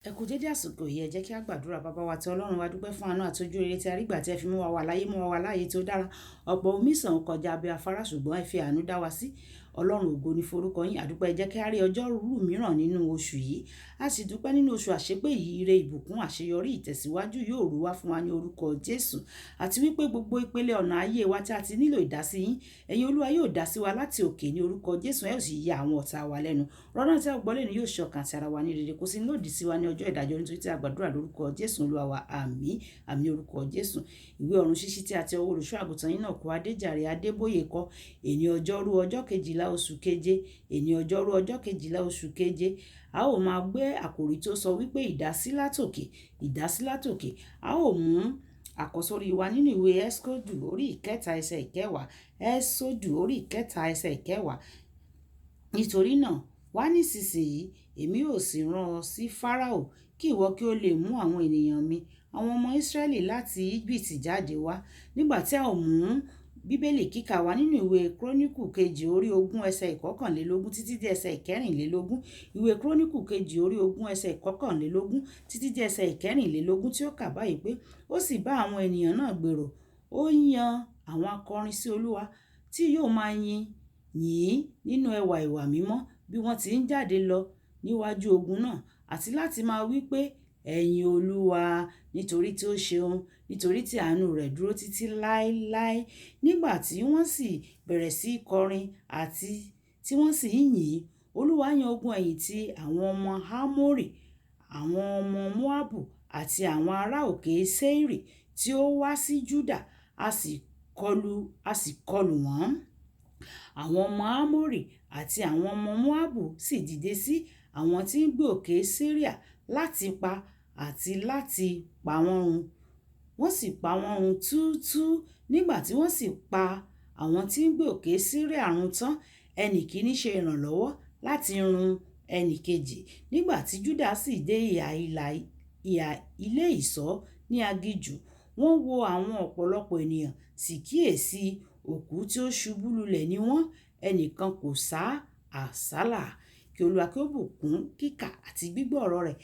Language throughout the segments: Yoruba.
Ẹ kú dédé àsìkò yìí, ẹ jẹ́ kí a gbàdúrà. Bàbá wa tí Ọlọ́run wa, dúpẹ́ fún àánú àti ojú rere tí a rí gbà tí ẹ fi mú wa wà láyé, mú wa wà láàyè tí ó dára. Ọ̀pọ̀ omi sàn kọjá abẹ́ afárá, ṣùgbọ́n ẹ fi àánú dá wa sí. Ọlọ́run, ògo ni forúkọ yín. Àdúpẹ́, ẹ jẹ́ kí a rí ọjọ́ rú mìíràn nínú oṣù yìí. A sì dúpẹ́ nínú oṣù àṣepé yìí, ire, ìbùkún, àṣeyọrí, ìtẹ̀síwájú yóò rú wá fún wa ní orúkọ Jésù. Àti wípé gbogbo ìpele ọ̀nà ayé wa tí a ti nílò ìdásí yín, ẹ̀yin Olúwa yóò dá sí wa láti òkè ní orúkọ Jésù, ẹ ó sì ya àwọn ọ̀tá wa lẹ́nu. Ọ̀rọ̀ náà tí a gbọ́ lónìí yóò ṣe ọkàn àti ara wa ní rere, kò sí ní lòdì sí wa ní ọjọ́ ìdájọ́, nítorí tí a gbàdúrà lórúkọ Jésù Olúwa wa. Àmín, àmín, orúkọ Jésù. Ìwé ọ̀run ṣíṣí tí a ti ọwọ́ olùṣọ́ àgùntàn yín náà kó Adéjàre Adébóyè kọ. Èní ọjọ́rú ọjọ́ 12 oṣù keje, èní ọjọ́rú ọjọ́ 12 oṣù keje, a ó máa gbé àkòrí tó sọ wípé ìdásí látòkè, ìdásí látòkè. A ó mú àkọ́sórí wa nínú ìwé Ẹ́síódù orí 3 ẹsẹ̀ 10, Ẹ́síódù orí 3 ẹsẹ̀ 10. Nítorí náà, wá nísinsìnyí, èmi ó sì rán ọ sí Fáráò, kí ìwọ kí ó lè mú àwọn ènìyàn mi, àwọn ọmọ Ísírẹ́lì, láti Íjíbítì jáde wá. Nígbà tí a ó mú Bíbélì kíkà wá nínú ìwé Kúrónìkù kejì orí 20 ẹsẹ̀ 21 títí dé ẹsẹ̀ 24. Ìwé Kúrónìkù kejì orí 20 ẹsẹ̀ 21 títí dé ẹsẹ̀ 24 tí ó kà báyìí pé, ó sì bá àwọn ènìyàn náà gbèrò, ó yan àwọn akọrin sí Olúwa tí yóò máa yìn yìn nínú ẹwà ìwà mímọ́ bí wọ́n ti ń jáde lọ níwájú ogun náà, àti láti máa wí pé, "Ẹ̀yin Olúwa, nítorí tí ó ṣeun, nítorí tí àánú rẹ̀ dúró títí láéláé." Nígbà tí wọ́n sì bẹ̀rẹ̀ sí í kọrin àti tí wọ́n sì ń yìn, Olúwa yan ogun ẹ̀yìn ti àwọn ọmọ Amori, àwọn ọmọ Moabu àti àwọn ará òkè Seiri tí ó wá sí Juda, a sì kọlù wọ́n. Àwọn ọmọ Amori àti àwọn ọmọ Moabu sì dìde sí àwọn tí ń gbé òkè Seiri láti pa àti láti pa wọ́n run. Wọ́n sì pa wọ́n run túútúú. Nígbà tí wọ́n sì pa àwọn tí ń gbé òkè Seiri run tán, ẹnì kìíní ṣe ìrànlọ́wọ́ láti run ẹnì kejì. Nígbà tí Juda sì dé ìhà ilé ìṣọ́ ní aginjù, wọ́n wo àwọn ọ̀pọ̀lọpọ̀ ènìyàn, sì kíyèsi, òkú tí ó ṣubú lulẹ̀ ni wọ́n, ẹnìkan kò sá àsálà. Kí Olúwa kí ó bùkún kíkà àti gbígbọ́ ọ̀rọ̀ rẹ̀.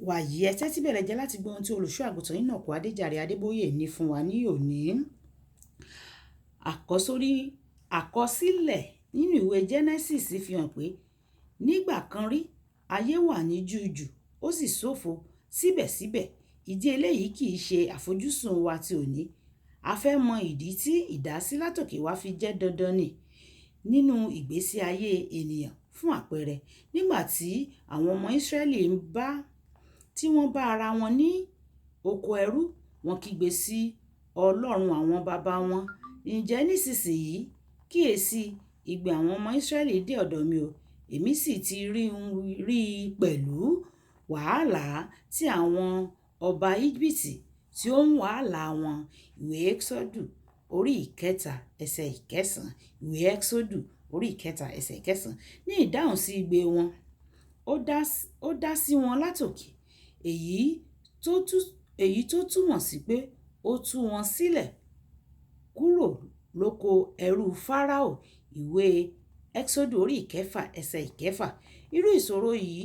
Wàyí, ẹ tẹ́tí bẹ̀lẹ̀ jẹ́ láti gbọ́ ohun tí olùṣọ́ àgùntàn yín náà kó Adéjàre Adébóyè ní fún wa ní òní. Àkọ́sórí àkọsílẹ̀ nínú ìwé Genesis fi hàn pé nígbà kan rí, ayé wà ní jújù, ó sì ṣófo. Síbẹ̀síbẹ̀, ìdí eléyìí kì í ṣe àfojúsùn wa ti òní. A fẹ́ mọ ìdí tí ìdásí látòkè wá fi jẹ́ dandan ni nínú ìgbésí ayé ènìyàn. Fún àpẹẹrẹ, nígbà tí àwọn ọmọ Ísírẹ́lì ń bá tí wọ́n bá ara wọn ní oko ẹrú, wọ́n kígbe sí Ọlọ́run àwọn baba wọn. "Ǹjẹ́ nísinsìnyí, kíyèsi, igbe àwọn ọmọ Ísírẹ́lì dé ọ̀dọ̀ mi o, èmi sì ti rí i pẹ̀lú wàhálà tí àwọn ọba Íjíbítì tí ó ń wàhálà wọn." Ìwé Ẹ́xódù orí 3 ẹsẹ̀ 9. Ìwé Ẹ́xódù orí 3 ẹsẹ̀ 9. Ní ìdáhùn sí igbe wọn, ó dá sí wọn látòkè, èyí tó túmọ̀ sí pé ó tú wọn sílẹ̀ kúrò lóko ẹrú Fáráò. Ìwé Ẹ́xódù orí 6 ẹsẹ̀ 6. Irú ìṣòro yìí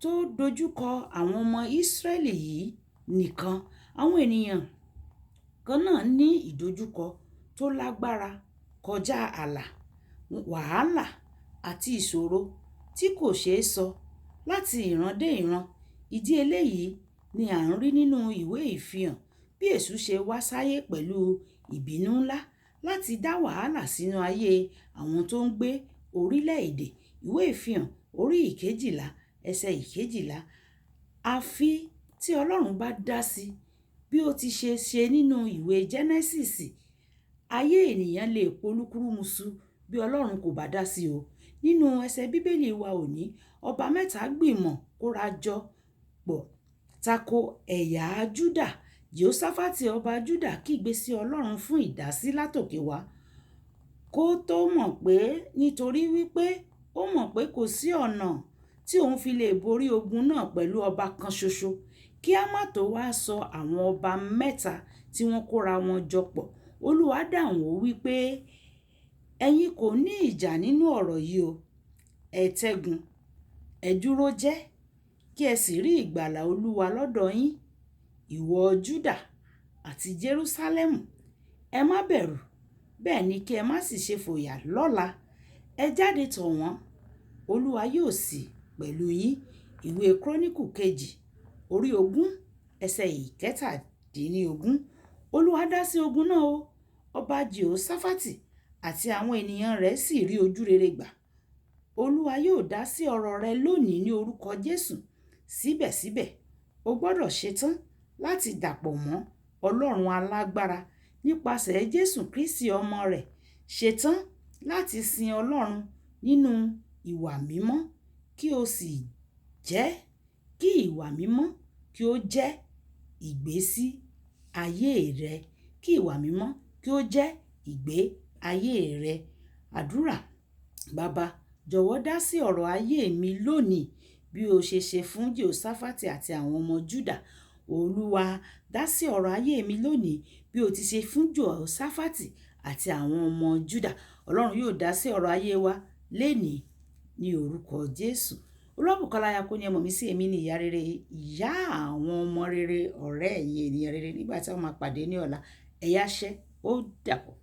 tó dojúkọ àwọn ọmọ Ísírẹ́lì yìí nìkan, àwọn ènìyàn kan náà ní ìdojúkọ tó lágbára kọjá ààlà, wàhálà àti ìṣòro tí kò ṣeé sọ láti ìran dé ìran. Ìdí eléyìí ni à ń rí nínú ìwé ìfihàn bí èṣù ṣe wá sáyé pẹ̀lú ìbínú ńlá láti dá wàhálà sínú ayé àwọn tó ń gbé orílẹ̀ èdè. Ìwé ìfihàn orí 12 ẹsẹ̀ 12. Àfi tí Ọlọ́run bá dá sí bí ó ti ṣe ṣe nínú ìwé Genesis, ayé ènìyàn lè polúkúrúmuṣu bí Ọlọ́run kò bá dá sí o. Nínú ẹsẹ̀ Bíbélì wa òní, ọba mẹ́ta gbìmọ̀ kóra jọ pọ̀ tako ẹ̀yà Juda. Jehoṣafati ọba Juda kígbe sí Ọlọ́run fún ìdásí látòkè wá. Kó tó mọ̀ pé nítorí wípé ó mọ̀ pé kò sí ọ̀nà tí òun fi lè borí ogun náà pẹ̀lú ọba kan ṣoṣo, kí a má tó wá sọ àwọn ọba mẹ́ta tí wọ́n kóra wọn jọ pọ̀. Olúwa dáhùn, ó wí pé, "Ẹ̀yin kò ní ìjà nínú ọ̀rọ̀ yìí o. Ẹ tẹ́gun, ẹ dúró jẹ́." kí ẹ sì rí ìgbàlà Olúwa lọ́dọ̀ yín, ìwọ Júdà àti Jerúsálẹ́mù. Ẹ má bẹ̀rù, bẹ́ẹ̀ ni kí ẹ má sì ṣe fòyà lọ́la. Ẹ jáde tọ̀ wọ́n, Olúwa yóò sì pẹ̀lú yín. Ìwé Kúrónìkù kejì, orí 20, ẹsẹ̀ 17. Olúwa dá sí ogun náà o. Ọba Jèhóṣáfátì àti àwọn ènìyàn rẹ̀ sì rí ojú rere gbà. Olúwa yóò dá sí ọ̀rọ̀ rẹ lónìí ní orúkọ Jésù. Síbẹ̀síbẹ̀, o gbọdọ̀ ṣetán láti dàpọ̀ mọ́ Ọlọ́run alágbára nípasẹ̀ Jésù Kristi ọmọ rẹ̀. Ṣetán láti sin Ọlọ́run nínú ìwà mímọ́ kí o sì jẹ́ kí ìwà mímọ́ kí ó jẹ́ ìgbésí ayé rẹ. Kí ìwà mímọ́ kí ó jẹ́ ìgbé ayé rẹ. Àdúrà. Baba, jọ̀wọ́ dá sí ọ̀rọ̀ ayé mi lónìí bí o ṣe ṣe fún Jèhóṣáfátì àti àwọn ọmọ Júdà. Olúwa, dá sí ọ̀rọ̀ ayé mi lónìí bí o ti ṣe fún Jèhóṣáfátì àti àwọn ọmọ Júdà. Ọlọ́run yóò dá sí ọ̀rọ̀ ayé wa lénìí ní orúkọ Jésù. Olúwabùkọ́lá Ayako ni ẹ mọ̀ mí sí. Èmi ni ìyá rere, ìyá àwọn ọmọ rere, ọ̀rẹ́ ẹ̀yin ènìyàn rere. Nígbà tí a máa pàdé ní ọ̀la, ẹ yáṣẹ́, ó dàbọ̀.